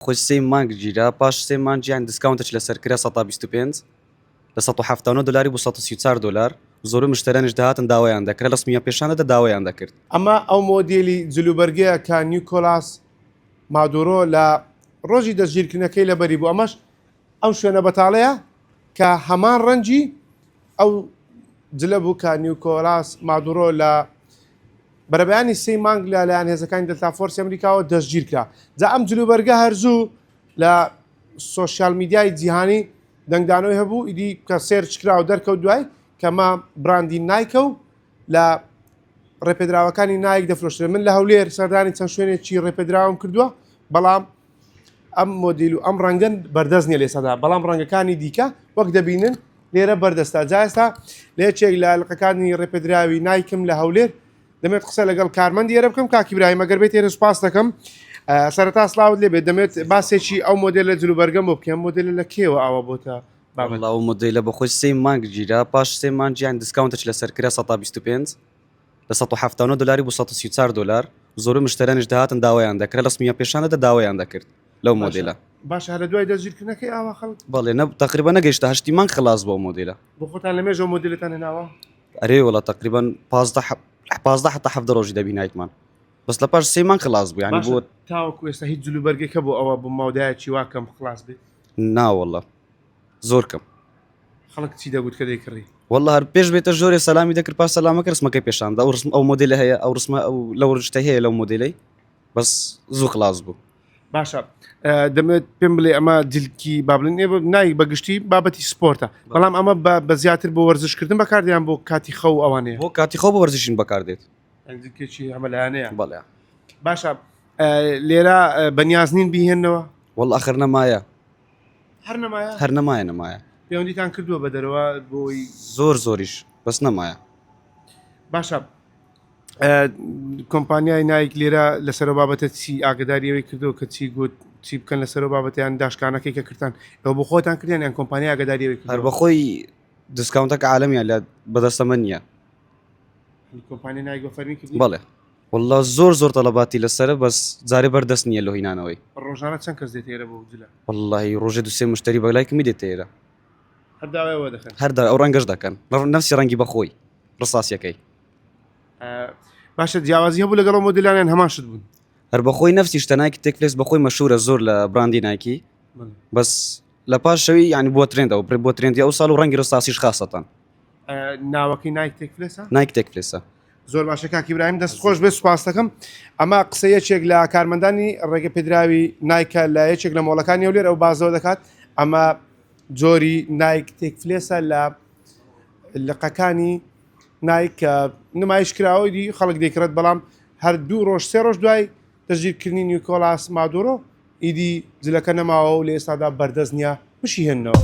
خۆی سێ مانگ گیرا پاش سێ مانگ یان discount ێک لەسەر کرا 125 لە 179 دلاری بۆ 134 دلار زۆربەی مشتەریانیش دەهاتن داوایان دەکرد ڕسمیان پێشان دەدا داوایان دەکرد. ئەمە ئەو مۆدێلی جلوبەرگەیە کە نیکۆلاس مادورۆ لە ڕۆژی دەستگیرکردنەکەی لەبەری بوو، ئەمەش ئەو شوێنە بەتاڵەیە کە هەمان ڕەنگی ئەو جلە بوو کە نیکۆلاس مادورۆ لە بەرەبەیانی سێی مانگ لە لایەن هێزەکانی دەلتا فۆرسی ئەمریکاوە دەستگیرکرا. جا ئەم جلوبەرگە هەر زوو لە سۆشیال میدیای جیهانی دەنگدانەوەی هەبوو، ئیدی کە search کرا و دەرکەوت دوای کە مە براندی نایکە و لە ڕێپێدراوەکانی نایک دەفرۆشرێت. من لە هەولێر سەردانی چەند شوێنێکی ڕێپێدراوم کردووە، بەڵام ئەم مۆدیل و ئەم ڕەنگەن بەردەست نییە لە ئێستادا، بەڵام ڕەنگەکانی دیکە وەک دەبینن لێرە بەردەستە. جا ئێستا لە یەکێک لە لقەکانی ڕێپێدراوی نایکم لە هەولێر دەمێت قسە لەگەڵ کارمەندی ئێرە بکەم. کاک ئیبراهیم ئەگەر بێت ئێرە سوپاس دەکەم. سەرەتا سڵاوت لێ بێت، دەمێت باسێکی ئەو مۆدێلە جلوبەرگەم بۆ بکەم. مۆدێلە لە کێوە ئاوا بۆتە بابەت؟ وەڵا ئەو مۆدێلە بەخۆی سێ مانگ گیرا، پاش سێ مانگ یان discount ێک لەسەر کرا 125 لە 179 دلاری بۆ 134 دلار. زۆربەی مشتەریانیش دەهاتن داوایان دەکرد، ڕسمیان پێشان دەدا داوایان دەکرد لەو مۆدێلە. باشە هەر لە دوای دەستگیرکردنەکەی ئاوا خەڵک؟ بەڵێ نە تەقریبا نەگەیشتە هەشتی مانگ خلاص بوو ئەو مۆدێلە. بۆ خۆتان لە مێژەوە مۆدێلتان هێناوە؟ ئەرێ وەڵا تەقریبا 15 15 حتا 17 ڕۆژی دەبی نایکمان بەس لە پاش سێ مانگ خلاص بوو یانی بۆ تاوەکو ئێستا هیچ جلوبەرگێک هەبوو ئەوە بۆ مەودایەکی وا کەم خلاص بێت؟ نا وەڵا زۆر کەم. خەڵک چی دەگوت کە دەیکڕی؟ والله هەر پێش بێتە ژۆرێ سەلامی دەکرد پاش سەلامەکە ڕسمەکەی پێشاندا ئەو ڕسم ئەو مۆدێلە هەیە ئەو ڕسمە ئەو لەو ڕشتە هەیە لەو مۆدێلەی بەس زوو خلاص بوو. باشە دەمەوێت پێم بڵێ ئەمە جلکی با بڵێن ئێوە نایک بە گشتی بابەتی سپۆرتە بەڵام ئەمە بە زیاتر بۆ وەرزشکردن بەکاردیان بۆ کاتی خەو ئەوانەیە بۆ کاتی خەو بۆ وەرزشین بەکاردێت جلکێکی هەمەلایەنەیە بەڵێ باشە لێرە بەنیاز نین بیهێنەوە والله ئەخر نەمایە هەر نەمایە هەر نەمایە نەمایە پەیوەندیتان کردووە بە دەرەوە بۆی زۆر زۆریش بەس نەمایە باشە کۆمپانیای نایک لێرە لەسەر بابەتە چی ئاگداری ئەوەی کردو کە چی گوت چی بکەن لەسەر بابەتیان داشکانەکەی کە کردتان ئەو بۆ خۆتان کردیان یان کۆمپانیا ئاگداری ئەوەی هەر بەخۆی discount ەکە عالەمیان لە بەدەستە من نییە کۆمپانیا نایک بە فەرمی کرد بەڵێ والله زۆر زۆر تەڵەباتی لەسەرە بەس جارێ بەردەست نییە لۆ هینانەوەی. ڕۆژانە چەند کەس دێتە ئێرە بۆ جلە؟ واللهی ڕۆژێ دوو سێ مشتەری بەلای کمی دێتە ئێرە. هەر داوای ئەوە دەکەن؟ هەر دا ئەو ڕەنگەش دەکەن نەفسی ڕەنگی بەخۆی ڕساسیەکەی. باشە جیاوازی هەبوو لەگەڵ ئەو مۆدێلانە یان هەمان شت بوون؟ هەر بەخۆی نەفسی شتە نایکی تێک فلێکس بەخۆی مەشهورە زۆر لە براندی نایکی بەس لە پاش شەوی یانی بووە trend ەوە بووە trend ی ئەو ساڵ و ڕەنگی ڕساسیش خاسەتەن. ناوەکەی نایک تێک فلێسە؟ نایک تێک فلێسە. زۆر باشە کاک ئیبراهیم دەست خۆش بێت سوپاس دەکەم ئەمە قسە یەکێک لە کارمەندانی ڕێگە پێدراوی نایکە لە یەکێک لە مۆڵەکانی هەولێر ئەو بازەوە دەکات ئەمە جۆری نایک تێکفلێسە لە لقەکانی نایک کە نمایش کراوە دی خەڵک دەیکڕێت بەڵام هەر دوو ڕۆژ سێ ڕۆژ دوای دەستگیرکردنی نیکۆلاس مادورۆ ئیدی جلەکە نەماوە و لە ئێستادا بەردەست نییە بشیهێننەوە.